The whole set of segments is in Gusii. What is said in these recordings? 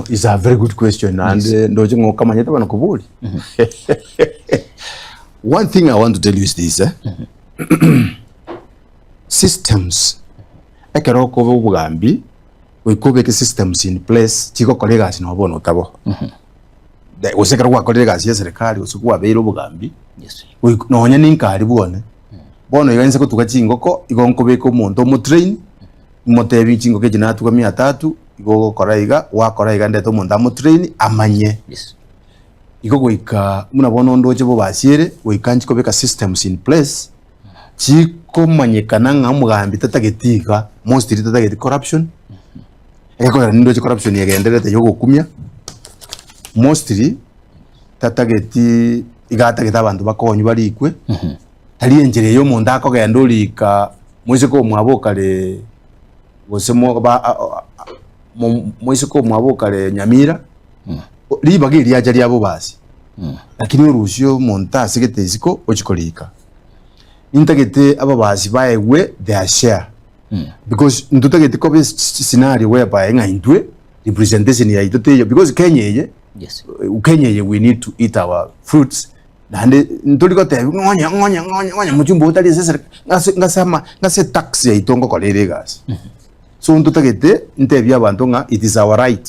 Is a very good question naende ndoche ng'a okamanyete bono koboria. One thing I want to tell you is this eh, systems ekero okoba obogambi goika obeke systems in place chigokora egasi nabo bono otabo. Gose ekero gwakorire egasi ya eserekari gose kwabeire obogambi Yes. goika nonya ninkari bwone bono iga inse gotuga chingoko igo nkobeka omonto omotrain Imotebi chingoko echi natuga mia tatu, igo ogokora iga, gwakora iga ndete omonto amotrain amanye. Yes. Igo goika buna bono ndoche bobasiere, goika nchi kobeka systems in place, chikomanyekana ng'a omogambi tatageti iga, mostly tatageti corruption, egekogera nindoche corruption egendererete ya ogokumia, mostly tatageti iga atagete abanto bakonywe barikwe, tari enchera eye omonto akogenda orika Moiseke omwabo okare gose mo- ba- a- a- mo- moiseke omwabo okare Nyamira, ribaga eriacha ria bobasi, lakini orusie omonto asegete isiko ochie korika. Nintagete ababasi baegwe their share because ntotagete koba esi- scenario whereby ng'a intwe representation yaito teiyo because Kenya eye, Yes. Kenya eye we need to eat our fruits Naende ntori gotebiwa ng'a onye ng'a onye ng'a onye ng'a onye mochumba otari ase esereka ng'ase ng'ase ama ng'ase etax yaito ngokora ere egasi. So ntotagete ntebie abanto ng'a it is our right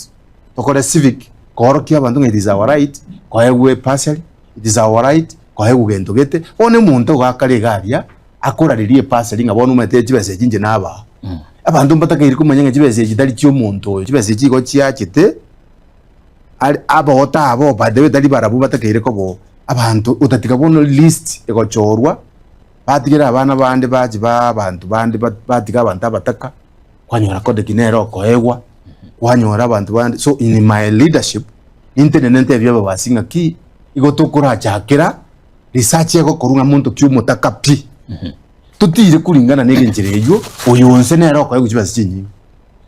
tokore civic koorokia abanto ng'a it is our right koegwa ebursary, it is our right koegwa gento gete, bono omonto ogakare iga aria akorareria ebursary ng'a bono omanyete chibesa echi inche nabaa. Abanto mbatakeire komanya ng'a chibesa echi tari chia omonto oyo, chibesa echi igo chiachete. Are abagoto abo by the way tari barabwo batakeire koba abanto otatiga bono list egochorwa batigere abana bande bache ba abanto bande batiga abanto abataka kwanyora Kodeki nere okoegwa kwanyora abanto bande so in my leadership nintenene ntebie ababasi ng'aki igo tokorachakera research egokorwa ng'a monto ki omotaka pi totire kuringana na egenchera eywo oyo onse nere okoegwa chibesa chinyinge.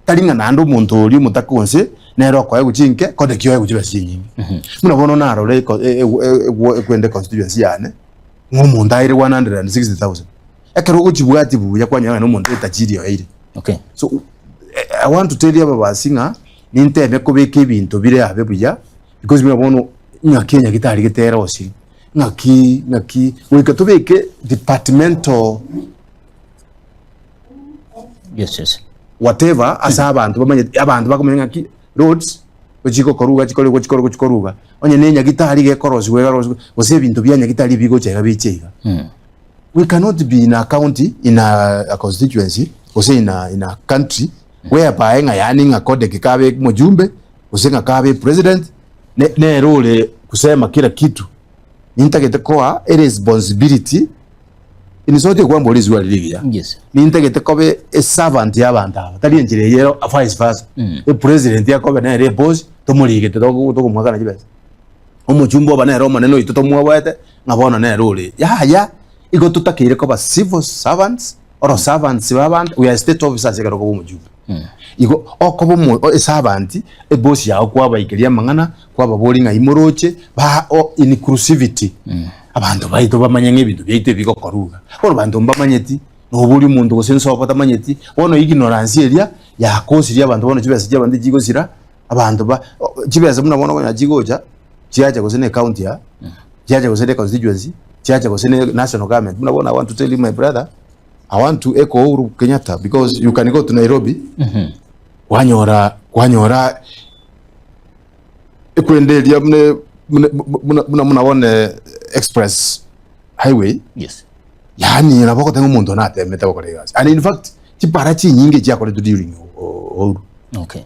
Tari ng'a naende omonto oria omotaka onse nere okoegwa chinke, kode ki oegwe chibesa chinyinge. Buna bono narora eko- e- e- e- egwo- ekwenda econstituency yane, ng'a omonto aire 160,000. Ekero ogochibwati buya kwanyora ng'a na omonto etachiri oeire. Okay. So, I want to tell you ababasi ng'a ninteme kobeka ebinto bire abe buya, because buna bono ng'aki enyagitari gete erosire, ng'aki ng'aki goika tobeke departmental. Yes, yes. Whatever ase abanto bamanyete abanto bakomanya ng'aki roads gochigokoruga chikore gochikore gochikoruga onye ne enyagitari gekorosiwa egarosiwa gose ebinto bia nyagitari bigocha iga biche iga. We cannot be in a county in a, a constituency gose in a, in a country whereby ng'a yaani ng'a Kodeke kabe mojumbe gose ng'a kabe president ne- nere ore kusema kila kitu. Nintagete koa eresponsibility In short ekwambora riswali rigiya. Yes. Nintagete kobe e servant ya abanto aba tari enchera eye ero vice versa. E president akobe nere e boss tomorigete togo togomoakana chibesa. Omochumba oba nere omonene oito tomwoboete ng'a bono nere ore yaya igo totakeire koba civil servants or servants ba abanto we are state officers ekero okoba omochumba. Igo okoba omo eservant eboss yago kwabaikeria amang'ana kwababoria ng'ai moroche ba o inclusivity. Abanto baito bamanye ng'a ebinto biaito ebigokorwa iga. Bono banto mbamanyeti, noboria omonto gose nsobo tamanyeti, bono ignorance eria yakosirie abanto bono chibesa chia abanto chigosira, abanto ba chibesa buna bono okonyora chigocha, chiacha gose na ecounty aa, chiacha gose na econstituency, chiacha gose na national government. Buna bono I want to tell you my brother, I want to echo Uhuru Kenyatta because you can go to Nairobi, kwanyora kwanyora ekwenda eria buna buna buna buna buna bono express highway Yes. yaani nabo ogoteba omonto natemete gokora egasi and in fact chipara chinyinge chiakoretwe during Uhuru Okay.